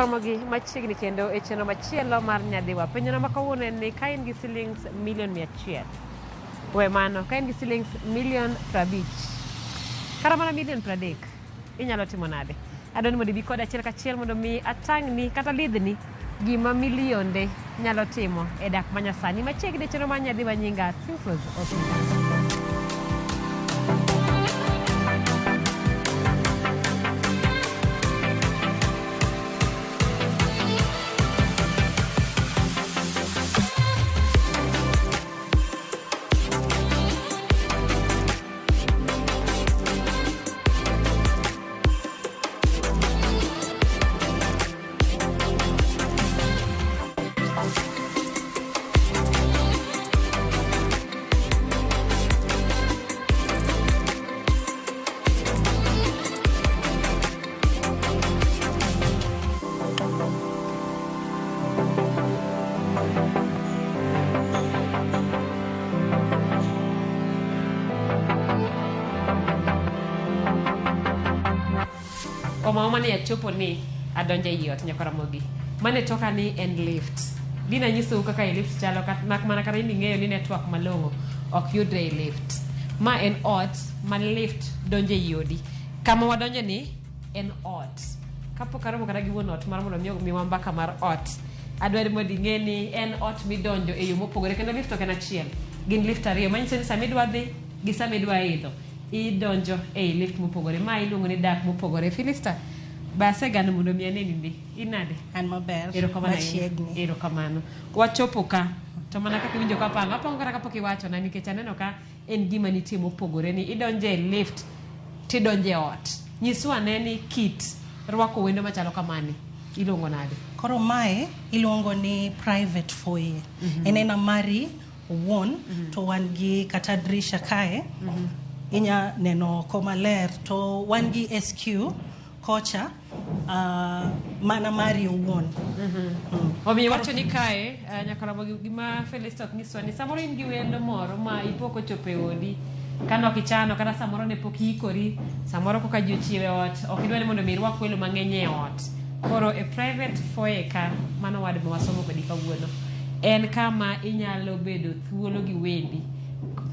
Nyakoromogi machiegni kendo e chenro machielo mar Nyadhiwa. Penjono ma kawuono en ni ka in gi silings milion 100, we mano, ka in gi silings milion 50, kata mana milion 30, inyalo timo nade? Adwa ni mondo ibi koda achiel kachiel mondo mi atang'ni kata lidhni gima milionde nyalo timo e dak manyasani. Machiegni e chenro mar Nyadhiwa nyinga Simfrose Okinda. Oma ni achopo ni adonjo ei ot nyaka Ramogi. Mane toka ni en lift. Dina nyisou kaka ei lift chalo mak mana kata in ing'eyo ni network malong'o ok yudre ei lift. Ma en ot ma lift donjo ei odi. Kama wadonje ni en ot. Kapok aromo kata gi wuon ot mar mondo mi omiwa mbaka mar ot. Adwaro mondo ing'e ni en ot midonjo e yo mopogore kendo lift ok en achiel. Gin lift ariyo manyiso ni sama idwa dhi gi sama idwa idho idonjo ei lift mopogore. Ma iluongo ni dak mopogore. Philista, be asegano mondo mi aneni ndi. In nade? An maber. Erokamano ahinya. Machiegni. Erokamano. Wachopo ka. To mana kaka iwinjo ka apango, apango kata kapok iwachona nikech aneno ka en gima nitie mopogore ni idonjo e lift tidonjo e ot. Nyiswa ane ni kit rwako wendo machalo kamani iluongo nade? Koro mae iluongo ni private foyer. En ena mari owuon to wan gi kata drisha kae. Inya neno oko maler to wan gi SQ kocha mana mari owuon. Omiyo wacho ni kae nyaka gima Felista ok nyiswa ni samoro in gi wendo moro ma ipo kochopo e odi kane ok ichano kata samoro ne pok iikori samoro koka ji ochiewo e ot ok idwa ni mondo mi irwak welo mang'eny e ot koro e private foyer ka mano wad ma wasomo kodi kawuono en kama inyalo bedo thuolo gi wendi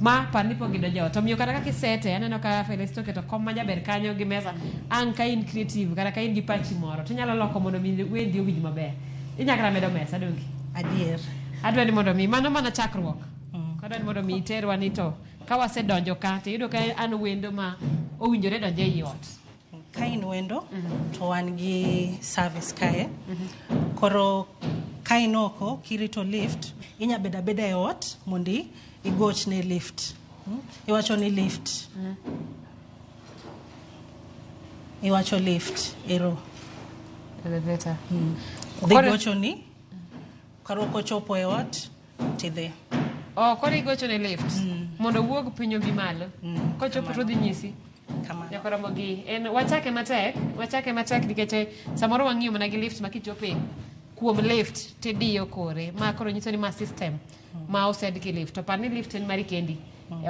ma par ni pok gidonjo e ot omiyo kata kaka isete aneno ka Felista oketo kom majaber kanyo gi mesa ang' ka in creative kata ka in gi pachi moro tinyalo loko mondo mi wendi owinj maber inyalo kata medo mesa donge Adier. adwa ni mondo mi mano mana chakruok adwa ni mondo mi iterwa ni to ka wasedonjo ka to iyudo ka an wendo ma owinjore donjo ei ot Ka in wendo to wan gi service kae. Koro ka in oko kirito lift inya bedo abeda e ot mondi igoch ne lift. Iwacho ni lift. Iwacho lift ero. Elevator. Dhi gocho ni koro kochopo e ot tidhi. Oh, koro igocho ne lift mondo owuog piny obi malo kochopo to odhi nyisi Kamano. Nyaka Ramogi en wachake matek wachake matek nikech samoro wang'iyo mana gi lift ma kichope kuom lift tidiyo kore ma koro nyiso ni ma system ma osed gi lift to par ni lift en mari kendi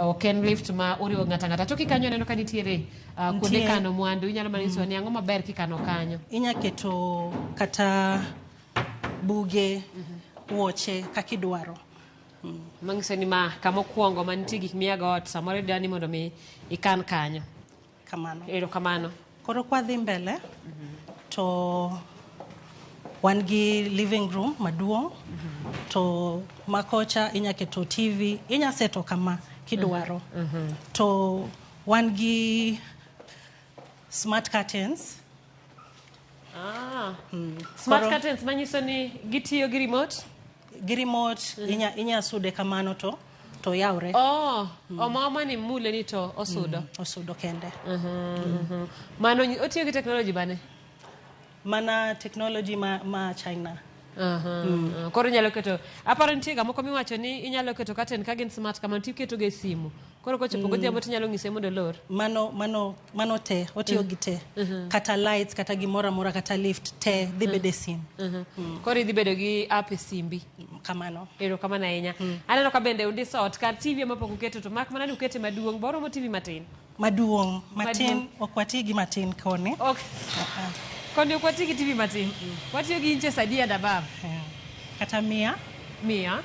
Ok en lift ma oriwo ng'ato ang'ata to kikanyo aneno ka nitiere kuonde Nitie. kano mwandu inyalo mana nyisowa ni ang'o maber kikano kanyo Inya keto kata buge, wuoche kaka idwaro. Manyiso ni ma kama okwongo mantie gik miago ot samoro idwa ni mondo mi ikan kanyo. Kamano. Erokamano. Koro kwadhi mbele to wan gi living room maduong' to makocha inya keto TV, inya seto kama kidwaro. To wan gi smart curtains. Smart curtains manyiso ni gitiyo gi remote? Gi remote, inya sude kamano to yawre. Oh, oma ni mule ni to osudo. Osudo kende. Mano otiyo gi technology bane? Mana technology ma China. Koro inyalo keto, aparo nitie ga moko miwacho ni inyalo keto curtain ka gin smart kamano tiketo go e simu. Koro kochopo godhiambo tinyalo nyise mondo olor. Mano te, otiyo gi te. Kata lights, kata gimoro amora, kata lift te dhi bedo e sim. Koro idhi bedo gi app e simbi. Kamano. Erokamano ahinya. Aneno ka bende undiso ot kar TV ema pok uketo to mak mana ni ukete maduong' be oromo TV matin. Maduong', matin, ok wati gi matin koni. Ok. Koni ok wati gi TV matin. Watiyo gi inches adi and above? Kata 100. 100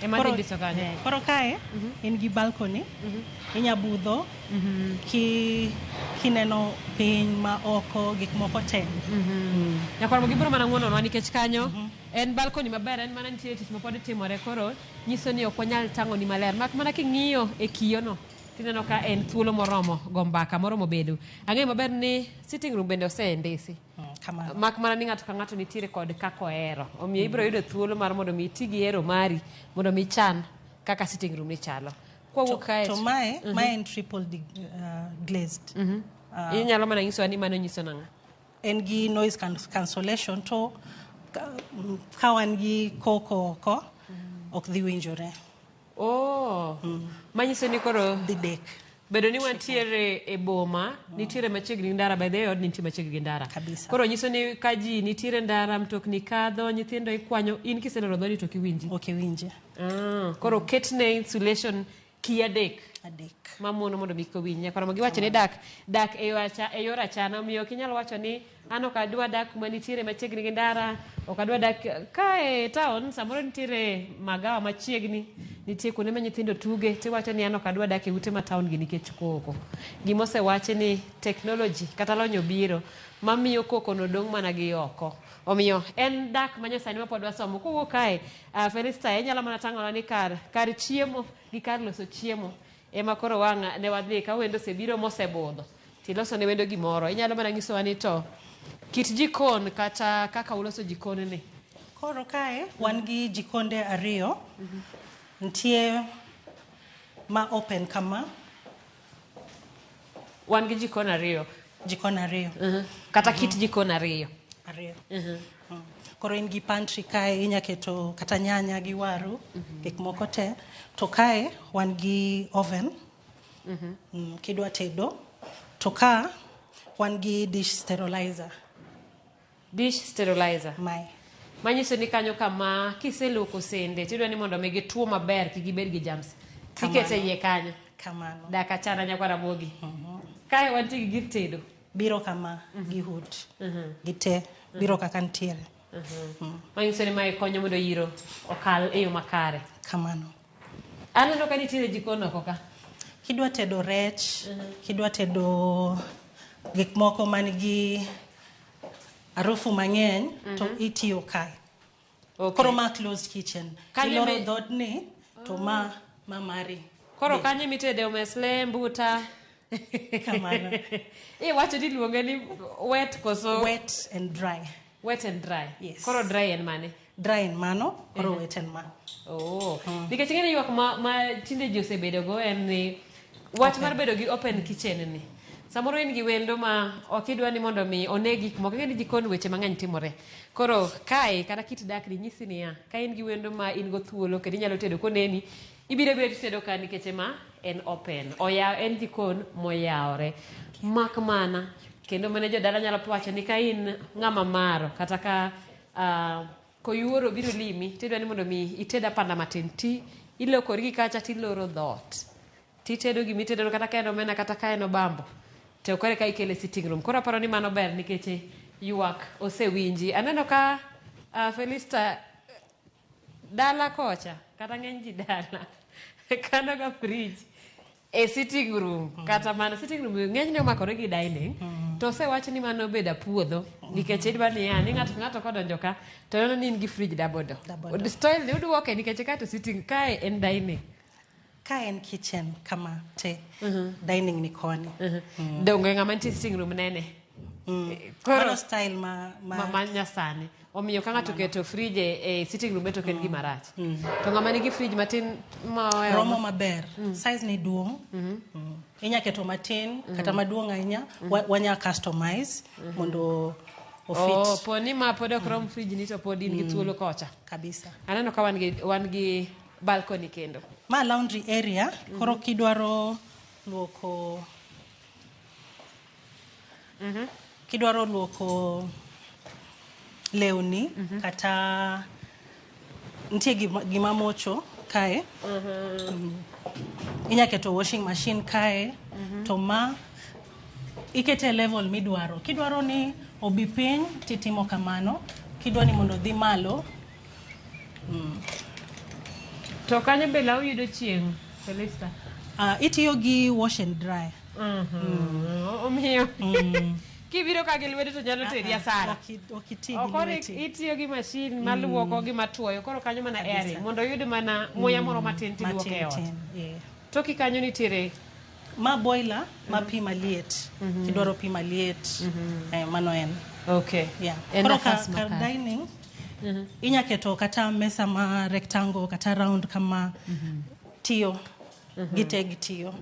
ema dhi ndiso kanyo. Koro kae in gi balcony. Inya budho kineno piny ma oko, gik moko te. Nyakwar gibiro mana ng'uononwa nikech kanyo en balcony maber, en mana nitiere tich mapod timore, koro nyiso ni ok wanyal tang'oni maler. Mak mana king'iyo e kiyono tineno ka en thuolo moromo go mbaka, moromo bedo. Ang'eyo maber ni sitting room bende osendisi. Kamano. Mak mana ni ng'ato ka ng'ato nitiere kod kaka ohero. Omiyo ibiro yudo thuolo mar mondo mi iti gi hero mari mondo mi chan kaka sitting room ni chalo. Kwawuok kae To mae en triple glazed. Inyalo mana nyisowa ni mano nyiso nang'o? En gi noise cancellation, to ka wan gi koko oko, ok dhi winjore. Oh, manyiso ni koro dhi dek. Bedo ni wantiere e boma, nitiere machiegni gi ndara, by the way, odni nitie machiegni gi ndara. Kabisa. Koro nyiso ni ka ji nitiere ndara, mtokni kadho, nyithindo ikwanyo, in kiseloro dhodi to ok iwinji. Ok iwinji. Koro ketne insulation ki adek. Adek. Mamono mondo mi kik owinj. Nyakwar giwacho ni dak e yor achana, omiyo ok inyal wacho ni an ok adwa dak kuma nitiere machiegni gi ndara, ok adwa dak ka e town, samoro nitiere magawa machiegni, nitie kuonde ma nyithindo tuge, tiwacho ni an ok adwa dak e ute ma town gi nikech koko. Gima osewachi ni technology kata lony obiro mamiyo koko no dong' mana gi oko. Omiyo en dak ma nyasani ma pod wasomo. Kowuok kae, Felista, inyalo mana tang'onwa ni kar chiemo gi kar loso chiemo ema koro wang' ne wadhi ka wendo osebiro mosebudho tiloso ne wendo gimoro. Inyalo mana nyisowa ni to kit jikon kata kaka uloso jikon ni. Koro kae wan gi jikonde ariyo. Nitie ma open kama. Wan gi jikon ariyo. Jikon ariyo. Kata kit jikon ariyo. Ariyo. Koro in gi pantry kae, inya keto kata nyanya gi waru, gik moko te. To kae wan gi oven. Kidwa tedo. To ka wan gi dish sterilizer. Dish sterilizer. Mae. Manyiso ni kanyo kama kiseluoko sende tidwa ni mondo mi gituo maber kik gibed gi germs. Tikete iye kanyo. Kamano. Dak achana nyakwar Ramogi. Kae wantie gi gir tedo. Biro kama gi hood. Gi te. Biro kaka nitiere. Manyiso ni mae konyo mondo yiro okal e yo makare. Kamano. Aneno ka nitiere jikon oko ka. Kidwa tedo rech, kidwa tedo gik moko man gi harufu mang'eny, to itiyo kae. Koro ma closed kitchen. Kanyo Iloro dhoodni to ma mari. Koro kanyo mitede omesle, mbuta. Kamano. Iwacho ni iluonge ni wet koso? Wet and dry. Wet and dry. Yes. Koro dry en mane? Dry en mano, koro wet en mano. Oh. Nikech ing'e ni ywak ma tinde ji osebedogo en ni wach mar bedo gi open kitchen ni. Samoro in gi wendo ma ok idwa ni mondo mi one gik moko, ing'e ni jikon weche mang'eny timore. Koro kae kata kit dak ni nyisi niya, ka in gi wendo ma in go thuolo kendo inyalo tedo koneni, ibiro abira titedo ka nikech ema en open. Oya, en jikon moyawore. Mak mana kendo mane jodala nyalo wacho ni ka in ng'ama maro kata ka koyuoro biro limi tidwa ni mondo mi ited apanda matin ti ilokori gi kacha tiloro dhoot titedo gimitedo kata ka en omena kata ka en obambo to kore ka ikele sitting room. Koro aparo ni mano ber nikech ywak osewinji. Aneno ka Felista dala kocha kata ng'eny ji dala kano ga fridge e sitting room. Kata mana sitting room ng'enyne omakore gi dining. To osewach ni mano obedo apuodho nikech idwa niya ni ng'ato ka ng'ato kodonjo ka to neno ni in gi fridge double door. Double door. Style ni uduoke nikech ka to sitting kae en dining. Ka en kitchen kama te dining ni koni. Donge ng'ama nitie sitting room nene. Koro Mano style ma ma nyasani. Omiyo ka ng'ato oketo fridge e sitting room to ok en gima rach. To ng'ama nigi fridge matin ma ohewo romo maber. Size ni duong'. Inya keto matin kata maduong' ahinya, wanya customize mondo ofit. Oh, po ni ma pod ok rom fridge ni to pod in gi thuolo kocha. Kabisa. Aneno ka wan gi balcony kendo. Ma laundry area, koro kidwaro luoko kidwaro luoko lewni kata nitie gima mocho kae. Inya keto washing machine kae, to ma Ikete e level midwaro. Kidwaro ni obi piny titimo kamano. Kidwa ni mondo odhi malo. To kanyo be law yudo chieng', Felista. Itiyo gi wash and dry. Omiyo kibiro ka gi lwedo to nyalo teri asara. Ok iti gi Ok orik lweti. itiyo gi mashin maluoko gi matuoyo koro kanyo mana airing mondo oyud mana muya moro matin tiluoke e Matin ot. tin. Yeah. Toki kanyo nitiere Ma boiler ma pi maliet. Kidwaro pi maliet, mano en. Okay. Yeah. En Koro ka, nafas kar makare. dining inya keto kata mesa ma rectangle kata round kama tiyo. Gite gitiyo.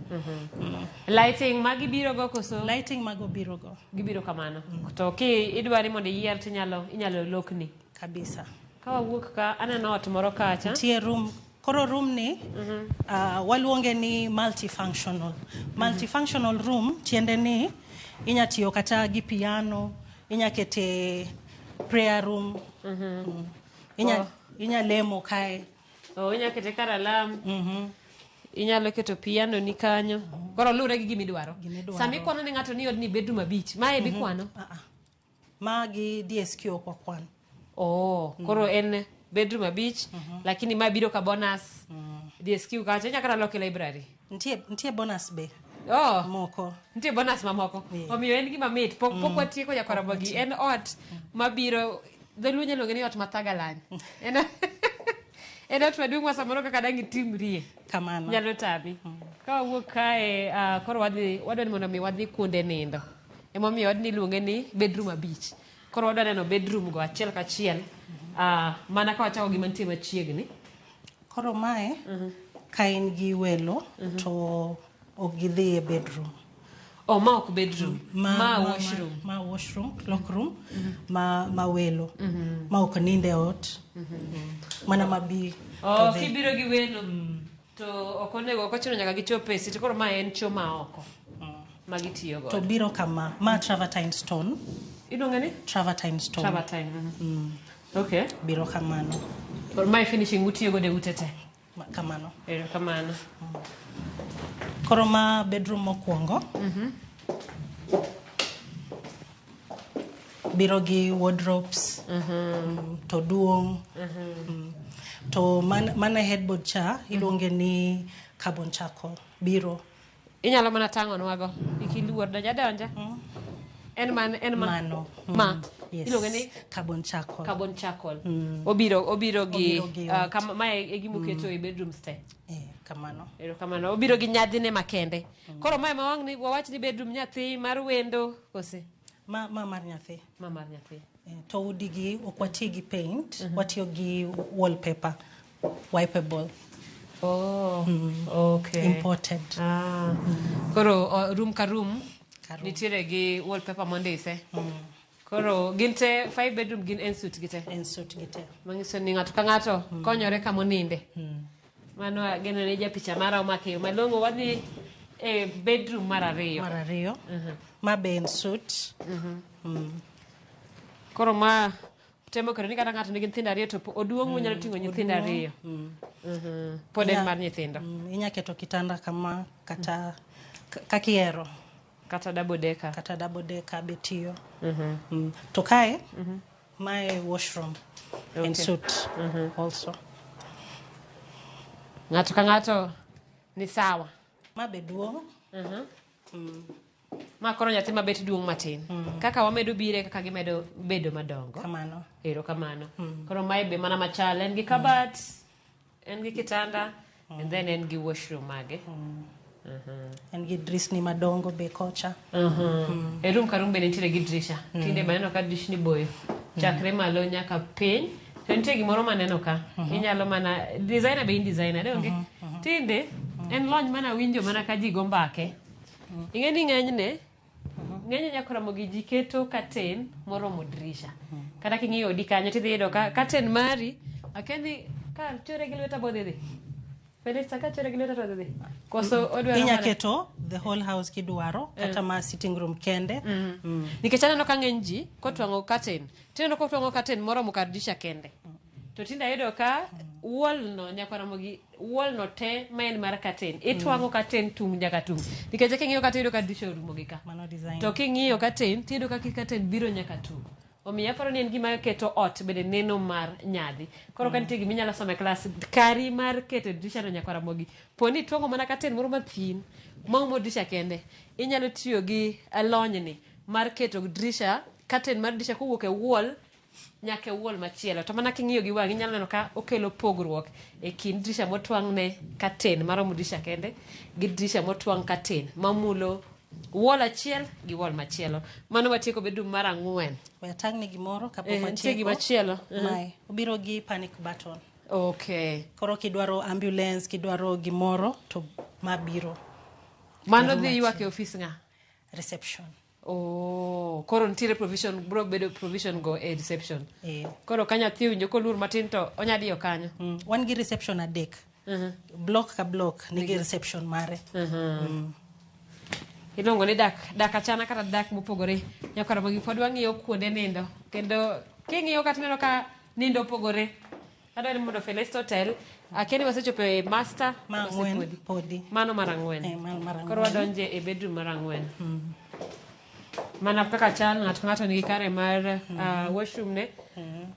Lighting magi biro go koso Lighting mago biro go gibiro kamano. To ki idwari mondo iyier tinyalo inyalo lokni. kabisa. Ka wawuok ka aneno ot moro kacha. Nitie room koro room ni waluonge ni multifunctional. Multifunctional room tiende ni inya tiyo kata gi piano, inya kete prayer room. Inya, inya lemo kae. Oh, inya kete kar alam. Inyalo keto piano ni kanyo. Koro luwre gi gimidwaro. Gimidwaro. Sama ikwano ne ng'ato ni odni bedroom abich, mae be ikwano? Ma gi DSQ ok wakwan. Oh, koro en bedroom abich, lakini ma biro ka bonus. DSQ kacha inya kata loke library. Nitie bonus be Oh, moko. nitie bonus mamoko. Omiyo en gima mit. Pok watieko jakoromogi. En ot mabiro dholuo nyalo luonge ni ot mathagalany. En ot maduong' ma samoro kaka dang' itimrie. Kamano. Nyalo tami. Ka wawuok kae, koro wadhi wadwa ni mondo mi wadhi kuonde nindo. Emomiyo odni iluonge ni bedroom abich. Koro wadwa neno bedroom go achiel kachiel. Mana ka wachako gi mantie machiegni. Koro mae ka in gi welo to ok gidhi e bedroom. Oh, ma ok bedroom. Ma washroom. Ma washroom, cloak room, ma welo. Ma ok ninde e ot. Mana mabi. Oh, kibiro gi welo to ok onego ok ochuno nyaka gichop e siti. Koro ma en cho ma oko ma gitiyo To godo. biro kama, ma travertine stone. Iluonge ni? Travertine stone. Travertine. Okay. Biro kamano. Koro mae finishing utiyo godo e ute te. Kamano. Erokamano. Koro ma bedroom mokwongo. Biro gi wardrobes. To duong'. To mana headboard cha iluonge ni carbon charcoal. Biro. Inyalo mana tang'onwago. Kik iluor donja donja. En man en ma. Mano. Ma. Yes. Iluonge ni carbon charcoal. Carbon charcoal. Obiro gi, Obiro gi ot. kama mae e gima oketo e bedrooms te. Kamano. Erokamano. Obiro gi nyadhine makende. Koro mae ma wang' ni wawach ni bedroom nyathi mar wendo kose? Ma mar nyathi. Ma mar nyathi. To udi gi ok wati gi paint, watiyo gi wallpaper, wipeable. Oh, okay. Imported. Koro room ka room, Ka room. nitiere gi wallpaper mondise. Koro gin te 5 bedroom gin en suite gi te. En suite gi te. Manyiso ni ng'ato ka ng'ato konyore kama oninde. Mano ageno ni japicha mara omako e yo malong'o. Wadhi e bedroom mar ariyo. Mar ariyo. Ma be en suite. Koro ma temo keto ni kata ng'ato nigi nyithindo ariyo to oduong' onyalo ting'o nyithindo ariyo. Pod en mar nyithindo. Inya keto kitanda kama kata kaka ihero. Kata double decker. Kata double decker be tiyo. To kae, mae washroom en suite also. Ng'ato ka ng'ato ni sawa. Ma be duong'. Ma koro nyathi mabet duong' matin. Kaka wamedo bire kaka gimedo bedo madongo. Kamano. Erokamano. Koro mae be mana machal. En gi kabat, en gi kitanda, and then en gi washroom mage. En gi drisni madongo be kocha. E room ka room be nitiere gi drisha. Tinde be aneno ka drisni boyo. Chakre malo nyaka piny. To nitie gimoro maneno ka. Inyalo mana designer be in designer, donge? Tinde en lony mana winjo mana ka ji go mbake. Ing'e ni ng'enyne nyaka romo gi ji keto curtain moromo drisha. Kata king'iyo odi kanyo tidhi yudo ka curtain mari akia ni ka chore gi lweta bodhi dhi. Felista ka chore gi lweta to dhi. Koso odwaro Inya mana keto the whole house kidwaro kata ma sitting room kende. Nikech aneno ka ng'eny ji kotwang'o curtain, tineno kotwang'o curtain moromo kar dirisha kende. To tinde ayudo ka Wall no nyaka Ramogi, wall no te ma en mar curtain. Itwang'o curtain tung' nyaka tung'. Nikech king'iyo kata iyudo ka dirisha orumo gi ka. Mano design. To king'iyo curtain tiyudo ka curtain biro nyaka tung'. Omiyo aparo ni en gima keto ot bende neno mar nyadhi. Koro ka nitie gima inyalo somo e klas, kari mar keto dirisha no nyaka Ramogi. Po ni itwang'o mana curtain moro mathin maumo dirisha kende, inyalo tiyo gi lonyni mar keto dirisha, curtain mar dirisha kowuok e wall nyaka e wall machielo. To mana king'iyo gi wang'i inyalo neno ka okelo pogruok e kind dirisha motwang'ne curtain maromo dirisha kende gi dirisha motwang' curtain mamulo wall achiel gi wall machielo. Mano watieko bedroom mar 4. We atang'ni gimoro kapok nitie watieko. Gimachielo. Mae obiro gi panic button. Okay. Koro kidwaro ambulance, kidwaro gimoro to ma biro. Mano dhi ywak e ofis ng'a? Reception. Oh, koro nitiere provision, bro bedo provision go e reception. Eh. Koro ka nyathi owinjo koluor matin to onya diyo kanyo. Wan gi reception 3. Block ka block nigi reception mare. Iluongo ni dak dak achana kata dak mopogore. Nyaka Ramogi pod wang'iyo kuonde nindo. Kendo king'iyo kata ineno ka nindo opogore. Adwa ni mondo Felista Hotel, akia ni wasechopo e master Ma kose 4 podi? Podi. Mano mar 4. Eh, mano mar Koro 4. wadonje e bedroom mar 4. Mana kaka chal ng'ato ka ng'ato nigi kare mar washroom ne.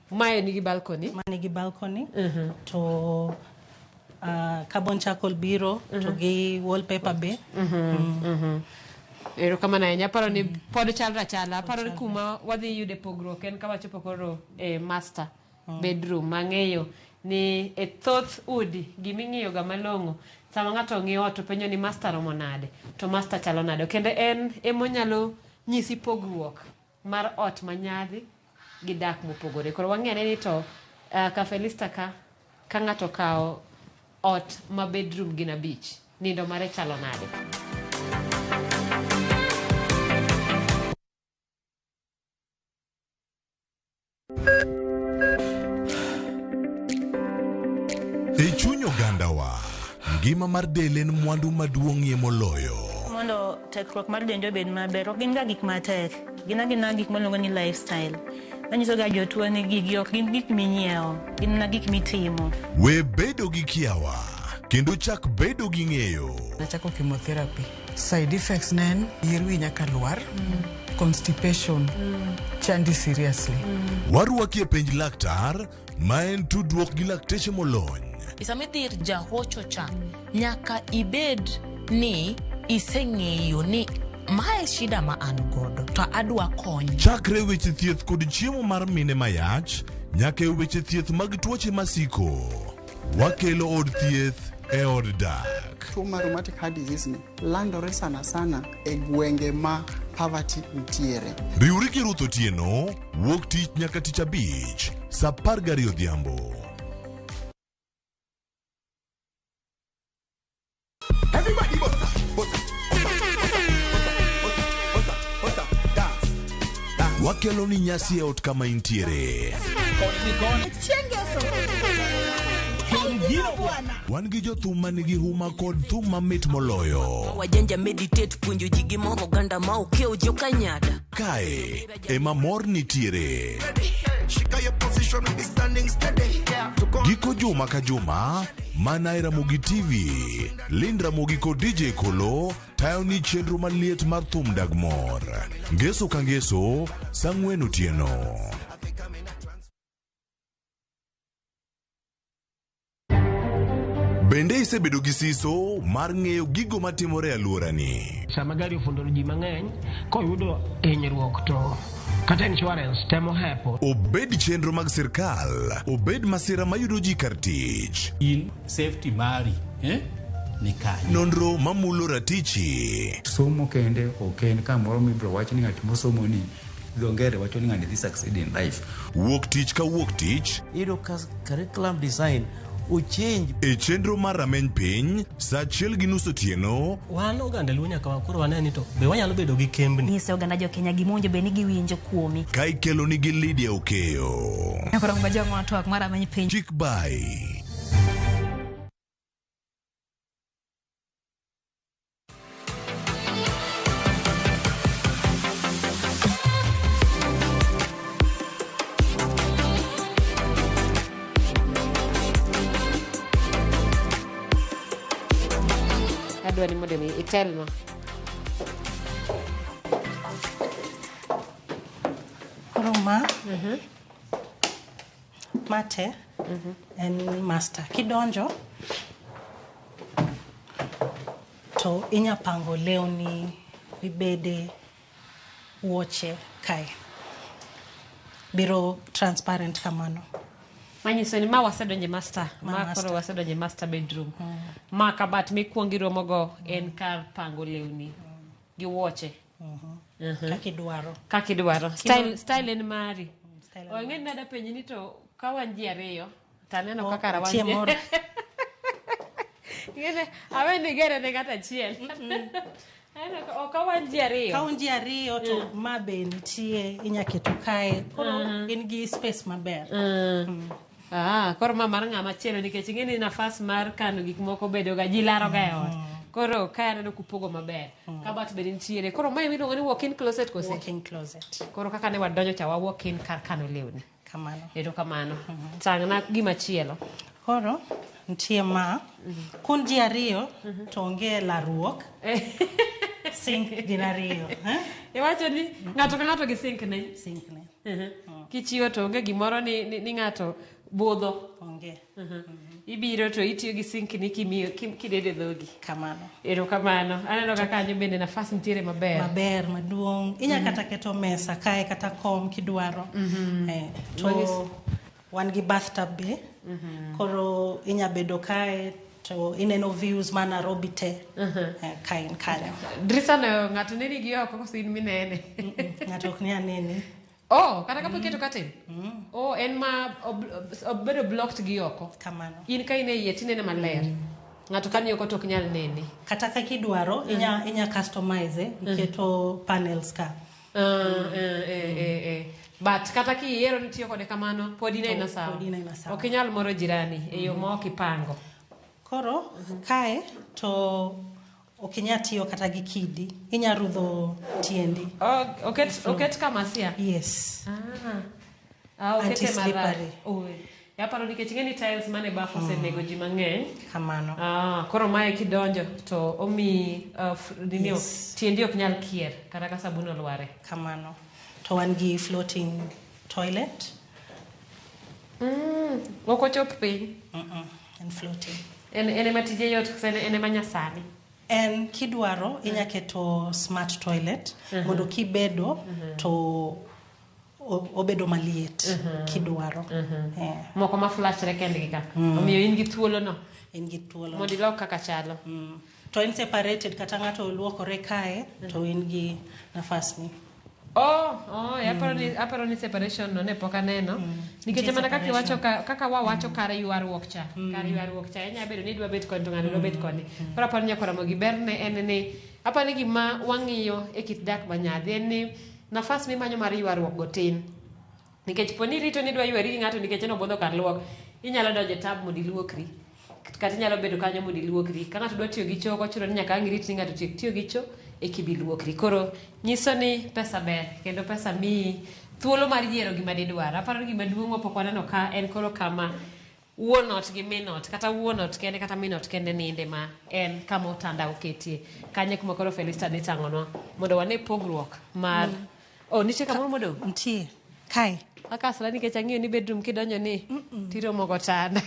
Mae nigi balcony. Ma nigi balcony. To carbon charcoal biro to gi wallpaper be. Erokamano ahinya. Aparo ni pod chalre achala. Aparo ni kuma wadhi yude pogruok en ka wachopo koro e master bedroom mang'eyo ni e thoth udi giming'iyo ga malong'o sama ng'ato ng'iyo ot to penjo ni master romo nade to master chalo nade kendo en emonyalo nyisi pogruok mar ot manyadhi gi dak mopogore. Koro wang'e ane ni to ka Felista ka ng'ato okawo ot ma bedroom gin 5 nindo mare chalo nade. E chuny ogandawa, ngima mar del en mwandu maduong'ie moloyo. Mondo tekruok mar dendwa obed maber, ok gin ga gik matek, gin agina gik miluongo ni lifestyle. Manyiso ga jotuo ni gigi ok gin gik minyiewo, gin mana gik mitimo. We bedo gi kiawa, kendo chak bedo gi ng'eyo. Nachako chemotherapy. Side effects ne en yier wi nyaka lwar, constipation, chandi seriously. Warwaki e penj laktar, ma en tudruok gi lakteche molony. Sama idhi ir jahocho cha, nyaka ibed ni iseng'eyo ni mae shida ma an godo to adwa kony. Chakre weche thieth kod chiemo mar mine mayach, nyaka e weche thieth mag tuoche masiko. Wakelo od thieth e od dak. Tuo mar rheumatic heart disease ni landore sana sana e gwenge ma poverty nitiere. Riwri gi Ruth Otieno, wuok tich nyaka tich abich, saa 12 odhiambo. Everybody bossa, bossa, bossa, bossa, bossa, bossa, dance, dance. Wakelo ni nyasi e ot kama intiere. Wan gi jothum manigi huma kod thum mamit moloyo. Wajanja meditate puonjo ji gi moro oganda ma okiewo jokanyada. Kae ema mor nitiere. Giko juma ka juma, mana e Ramogi TV, Lind Ramogi kod DJ Kolo tayo ni chenro maliet mar thum dag mor. Ngeso ka ngeso, saa 4 otieno. Bende isebedo gi siso mar ng'eyo gigo matimore e alworani? Sama gari ofundo ji mang'eny, koyudo hinyruok to kata insurance temo hepo. Obed chenro mag sirkal, obed masira mayudo ji kar tich. In safety mari, ni kanye? Nonro mamulo ratichi. Somo kende ok en kamoro mibiro wach ni ng'at mosomo ni dho ngere wacho ni ng'ani dhi succeed in life. Wuok tich ka wuok tich. Iyudo ka curriculum design ochange. E chenro mar rameny piny, saa 1:30 otieno. Wan oganda Luo nyaka koro wane ni to be wanyalo bedo gi kembni. Nyise oganda jo Kenya gima owinjo bed ni giwinjo kuomi. Ka ikelo nigi Lydia Okeyo. Koro ng'ajo twak mar rameny piny. Chik bai. Adwa ni mondo mi itelnwa. Koro ma mate en master. Kidonjo to inya pango lewni, wibede, wuoche kae. Biro transparent kamano. Manyiso ni ma wasedonje master. Ma Ma master. koro wasedonje master bedroom. Ma kabat mikwongo iromogo en kar pango lewni gi wuoche. Kaka idwaro. Kaka idwaro. Style en mari. Style en Ong'e ni penji ni to ka wan ji ariyo to aneno Oh, kaka wan nitie ji. moro. Ing'e ni awe ni gere ne ng'ato achiel. Aneno ka ok wan ji ariyo. Ka un ji ariyo to ma be nitie inya keto kae. Koro in gi space maber. Ah, koro ma mar ng'ama chielo nikech ing'e ni nafas mar kano gik moko bedo ga ji laro ga e ot. Koro ka aneno kupogo maber. Kabat bende nitiere. Koro mae miluongo ni walk-in closet kose? Walk-in closet. Koro kaka ne wadonjo cha wa walk in kar kano lewni. Kamano. Erokamano. Tang'na gima chielo. Koro nitie ma kun ji ariyo to onge larruok. Sink gin ariyo. Eh? Iwacho ni ng'ato ka ng'ato gi sink ne. Sink ne. Kichiwo to onge gimoro ni ng'ato budho. Onge. Ibiro to itiyo gi sink ni kimiyo kidede dhogi. Kamano. Erokamano. Aneno ka kanyo bende nafas nitiere maber. Maber maduong'. Inya kata keto mesa kae kata kom kidwaro. To Mang'is- wan gi bathtub be. Koro inya bedo kae to ineno views ma Nairobi te. Ka in kanyo. Drisa no ng'ato neni gi oko koso in minene? Ng'ato ok nyal neni. Oh, kata kapo iketo curtain? Oh, en ma obedo blocked gi oko. Kamano. In ka in e iye tinene maler. Ng'ato ka ni oko to ok nyal neni. Kata kaka idwaro, inya customize, iketo panels ka. But kata kiyiero ni tiyo kode kamano, pod ineno To sawa. pod ineno sawa. Ok inyal moro jirani e yo ma ok ipango. Koro kae to ok inyal tiyo kata gi kidi. Inya rudho tiendi. Oh, oket kamasia? Yes. Ah, okete Anti-slippery. marach. Oi. Aparo nikech ing'e ni tiles mane baf osenego ji mang'eny. Kamano. Ah, koro mae kidonjo to omiyi nini Yes. tiendi ok nyal kier kata ka sabun olware. Kamano. To wan gi floating toilet. Ok ochop piny. En floating. En ema tije yot koso en ema nyasani? En kidwaro inya keto smart toilet mondo kibedo to obedo maliet kidwaro. Moko ma flashre kendgi ka. Omiyo in gi thuolo no. In gi thuolo. Mondo ilok kaka chalo. To en separated kata ng'ato luokore kae to in gi nafas ni. Oh, aparo ni separation no ne pok aneno. Nikech Nitie mana kaka iwacho separation. kaka wawacho kar ywaruok cha. Kar ywaruok cha inya bedo ni idwa bet koni to ng'ato dwa bet koni. Koro aparo ni nyakora Ramogi berne en ni aparo ni gima wang'iyo e kit dak manyadhi en ni nafas mimanyo mar ywaruok go tin. Nikech po ni irito ni idwa ywari gi ng'ato nikech en obudho kar luok, inyalo donjo e tab mondo iluokri. Kata inyalo bedo kanyo mondo iluokri. Ka ng'ato dwa tiyo gi cho, ok ochuno ni nyaka ang' irit ni ng'ato otiek tiyo gi cho eka ibi luokri. Koro nyiso ni pesa ber kendo pesa miyi thuolo mar yiero gima didwar. Aparo ni gima duong' mapok waneno ka en koro kama wuon ot gi min ot kata wuon ot kende kata min ot kende ninde ma en kama otanda oketie. Kanyo kuma koro Felista dhi tang'onwa mondo wane pogruok mar Oh, nitie kamoro modong'? Nitie. Kae. Akasra nikech ang'iyo ni bedroom kidonjo ni tiromo gotanda.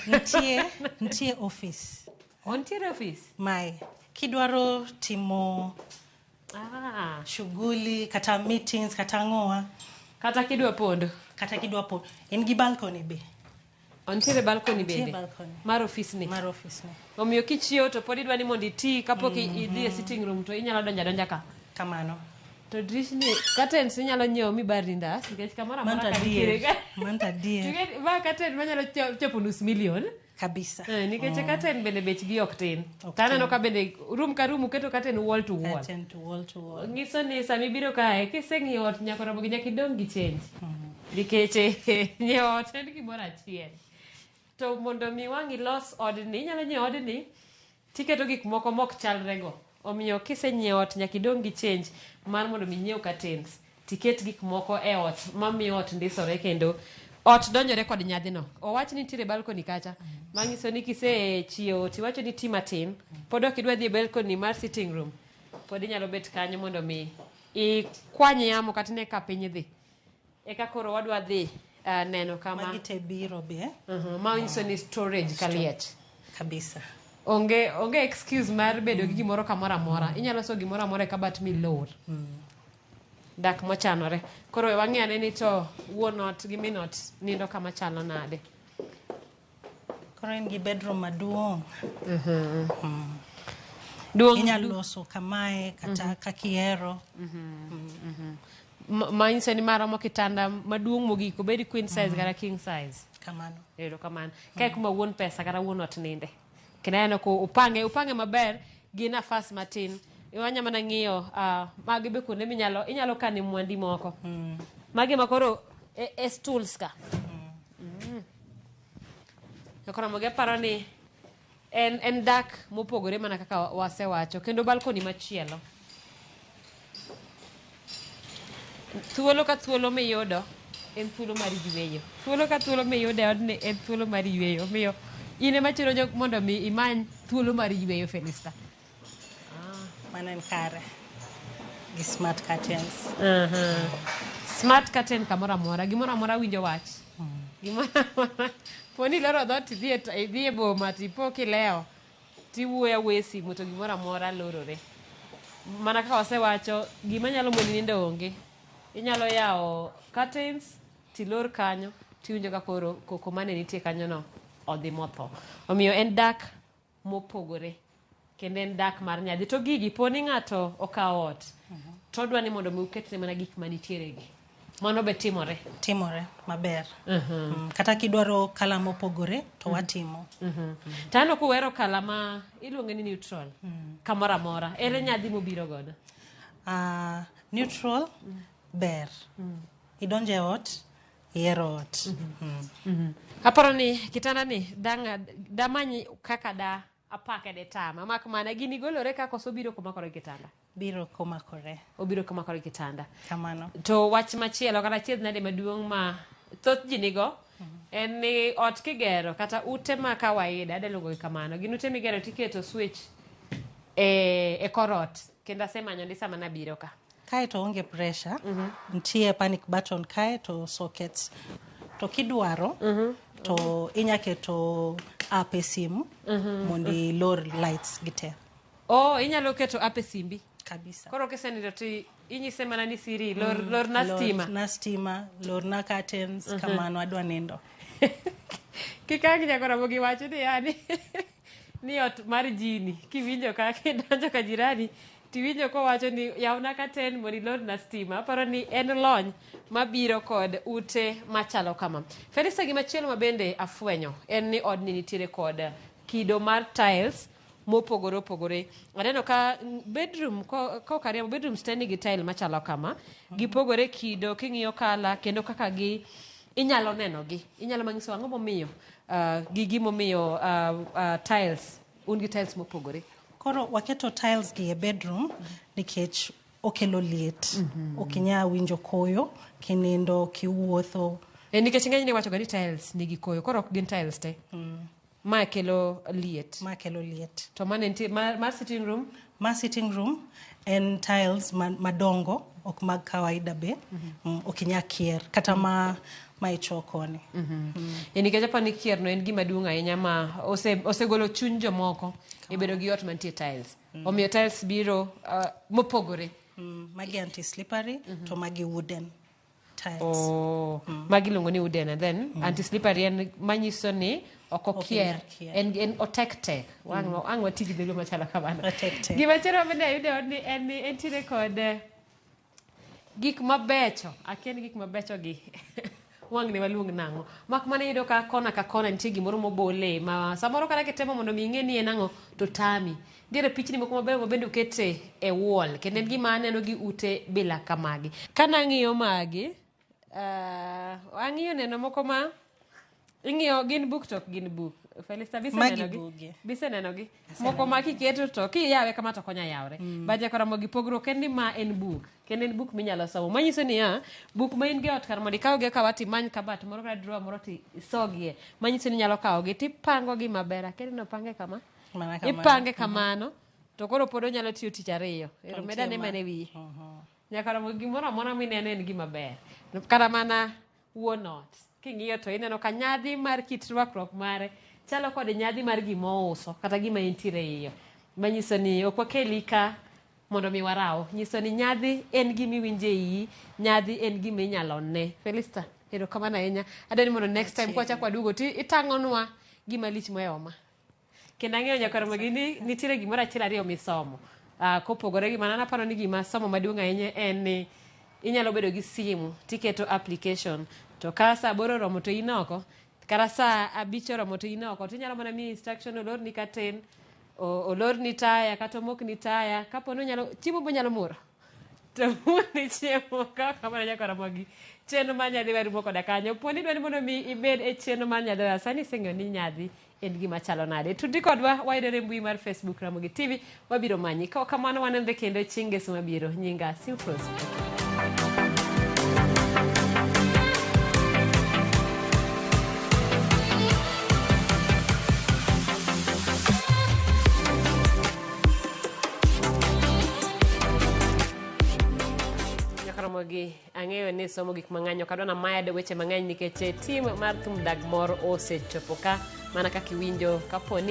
Nitie office. Ontiere office? Mae. Kidwaro timo shughuli kata meetings kata ang'owa. Kata kidwa pondo. Kata kidwa pondo. En gi balcony be. Ontiere balcony Nitie bende. balcony. Mar office ni. Mar office ni. Omiyo kichiewo to pod idwa ni mondo iti kapok idhi e sitting room to inyalo donjo adonja ka. Kamano. To drishni curtains inyalo nyiewo mibar ndas nikech kamoro amora Mano ka nitiere adier. Mano adier. Nikech ma curtain manyalo chopo nus million. Kabisa. Nikech curtain bende bechgi ok tin. To aneno ka bende room ka room uketo curtain wall to wall. Curtain to wall to wall. Nyiso ni sama ibiro kae kiseng'iyo ot nyaka Ramogi nyaka idong' gi change. Nikech nyiewo ot en gimoro achiel. To mondo mi wang' ilos odni, inyalo nyiewo odni tiketo gik moko mok chalrego. Omiyo kisenyiewo ot nyaka idong' gi change mar mondo mi inyiew curtains. Tiket gik moko e ot mamiyo ot ndisore kendo Ot donjore kod nyadhino. Owach ni nitiere balcony kacha. Manyiso ni kisechiewo tiwacho ni ti matin, pod ok idwa dhi e balcony mar sitting room. Pod inyalo bet kanyo mondo mi ikwany yamo kata ine ka piny dhi. Eka koro wadwa dhi neno kama Magi te biro be. Ma nyiso ni storage kaliech. Kabisa. Onge excuse mar bedo gi gimoro kamoro amora. Inyalo so gimoro amora e kabat milor. Dak mochanore. Koro we wang'i ane ni to wuon ot gi min ot nindo kama chalo nade. Koro en gi bedroom maduong'. Duong' Inyalo loso kamae kata kaka ihero. Manyiso ni maromo kitanda maduong' mogik obed queen size kata king size. Kamano. Erokamano. Kae kuma wuon pesa kata wuon ot ninde. Kendo aneno ko upange maber gi nafas matin. Wanya mana ng'iyo magi be kuonde minyalo inyalo kane mwandi moko. Magi ma koro e stools ka. To koro mogi aparo ni en dak mopogore mana kaka wasewacho kendo balcony machielo. Thuolo ka thuolo miyudo en thuolo mar yweyo. Thuolo ka thuolo miyudo e odni en thuolo mar yweyo. Omiyo in ema chiro jok mondo mi imany thuolo mar yweyo Felista. Mano en kare. Gi smart curtains. Smart curtain kamoro amora. Gimoro amora winjo wach. Gimoro amora. Poni iloro dhoot idhi e boma tipo kilewo tiwuoyo awuoya e simu to gimoro amora lorore. Mana kaka wasewacho, gima nyalo moni nindo onge. Inyalo yawo curtains tilor kanyo tiwinjo ka koro koko mane nitie kanyono odhi motho. Omiyo en dak mopogore kendo en dak mar nyadhi. To gigi po ni ng'ato okawo ot to odwa ni mondo mi uketne mana gik manitiere gi. Mano be timore. Timore maber. Kata kidwaro kala mopogore to watimo. To aneno kuwero kala ma iluonge ni neutral. Kamoro amora. Ere nyadhi mobiro godo? Neutral ber. Idonjo e ot, ihero ot. Aparo ni kitanda ni damany kaka da apake de tama. Mak mana gini golore ka koso biro komakore gi kitanda. Biro komakore. Obiro komakore gi kitanda. Kamano. To wach machielo kata achiedh nade maduong' ma thoth ji nigo en ni ot kigero kata ute ma kawaida adwa luongo gi kamano. Gin ute migero tiketo switch e kor ot kendo asemanyo ndi sama nabiro ka. Kae to onge pressure. Nitie panic button kae to sockets. To kidwaro to inya keto app e simu mondo ilor lights gi te. Oh, inyalo keto app e simbi. Kabisa. Koro kisenindo to inyise mana ni Siri lor na stima. Lor na stima, lor na curtains, kamano adwa nindo. Kikang nyakora mogi wacho ni yani ni ot mar jini kiwinjo ka kidonjo ka jirani tiwinjo kowacho ni yawna curtain mondo ilor na stima. Aparo ni en lony mabiro kod ute machalo kama. Felista, gimachielo ma bende afwenyo en ni odni nitiere kod kido mar tiles mopogore opogore. Aneno ka bedroom kokariambo bedrooms te nigi tile machalo kama. Gipogore kido king'iyo kala kendo kaka gi inyalo neno gi. Inyalo manyiso ang'o momiyo gi gimomiyo tiles un gi tiles mopogore. Koro waketo tiles gi e bedroom nikech okelo liet. Ok inyal winjo koyo kinindo kiwuotho. Nikech ng'enyne iwacho ga ni tiles nigi koyo koro ok gin tiles te. Ma kelo liet. Ma kelo liet. To mane nitie mar sitting room? Ma sitting room en tiles madongo ok mag kawaida be. Ok inyal kier kata ma ichokoni. Nikech aparo ni kier no en gima duong' ahinya ma osegolo chuny jomoko e bedo gi ot mantie tiles. Omiyo tiles biro mopogore. Magi anti-slippery to magi wooden tiles. Oh, magi iluongo ni wooden and then anti-slippery en manyiso ni ok okier. En otek tek. Wang' wati gi dholuo machalo kamano. Otek tek. Gimachielo mabende ayudo e odni en ni entiere kod gik mabecho. Akia ni gik mabecho gi wang' ne waluong nang'o. Mak mana iyudo ka kona ka kona nitie gimoro mobole ma samoro kata kitemo mondo mi ing'e ni en ang'o to tami. Nitiere pichni moko mabeyo ma bende okete e wall kendo en gima aneno gi ute bila kamagi. Kanang'iyo magi, ang'iyo neno moko ma Ing'iyo gin buk to ok gin buk. Felista Magi bisenenogi? buge. Bisenenogi? Moko ma kiketo to kiyawe kama to konya yawre. But Jakaramogi pogruok en ni ma en buk. Kendo en buk minyalo somo. Manyiso niya, buk ma in go e ot kar mondo ikawgi akawa timany kabat moro kata drawer moro ti isogie. Manyiso ni inyalo kawogi tipangogi maber. Akia ni opange kama? Mana kamano. Ipange kamano. To koro pod onyalo tiyo tich ariyo. Ero Nitie meda ne ma- mana e wiye. Nyaka gimoro amora mineno en gima ber. Kata mana wuon ot. King'iyo to ineno ka nyadhi mar kit rwakruok mare chalo kod nyadhi mar gima ouso kata gima entiere e iye. Manyiso ni ok wakeli ka mondo mi waraw. Nyiso ni nyadhi en gima iwinjo e iyi, nyadhi en gima inyalo ne. Felista, erokamano ahinya. Adwa ni mondo next time kwachako waduogo to itang'onwa gima lich mohewo ma. Kendo ang'eyo nyakaramogi ni nitiere gimoro achiel ariyo misomo. Kopogore gi mano, an aparo ni gima somo maduong' ahinya en ni inyalo bedo gi simu tiketo application to ka saa aboro oromo to in oko kata saa abich oromo to in oko tinyalo mana miyo instruction olorni curtain olorni taya kata omokni taya kapo ni onyalo chiemo bonyalo muro to murni chiemo kaka mana nyakaramogi chenro mar nyadhi warumo koda kanyo poni idwa ni mondo mi ibed e chenro mar nyadhi sani iseng'eyo ni nyadhi en gima chalo nade tudri kodwa wayudore e mbui mar facebook ramogi tv wabiro manyi ka ok kamano wanenre kendo chieng' ngeso mabiro nyinga Simfros Nyakaramogi ang'eyo ni somo gik mang'eny ok adwa na med weche mang'eny nikech tim mar thum dag mor osechopo ka mana kaka iwinjo kapo ni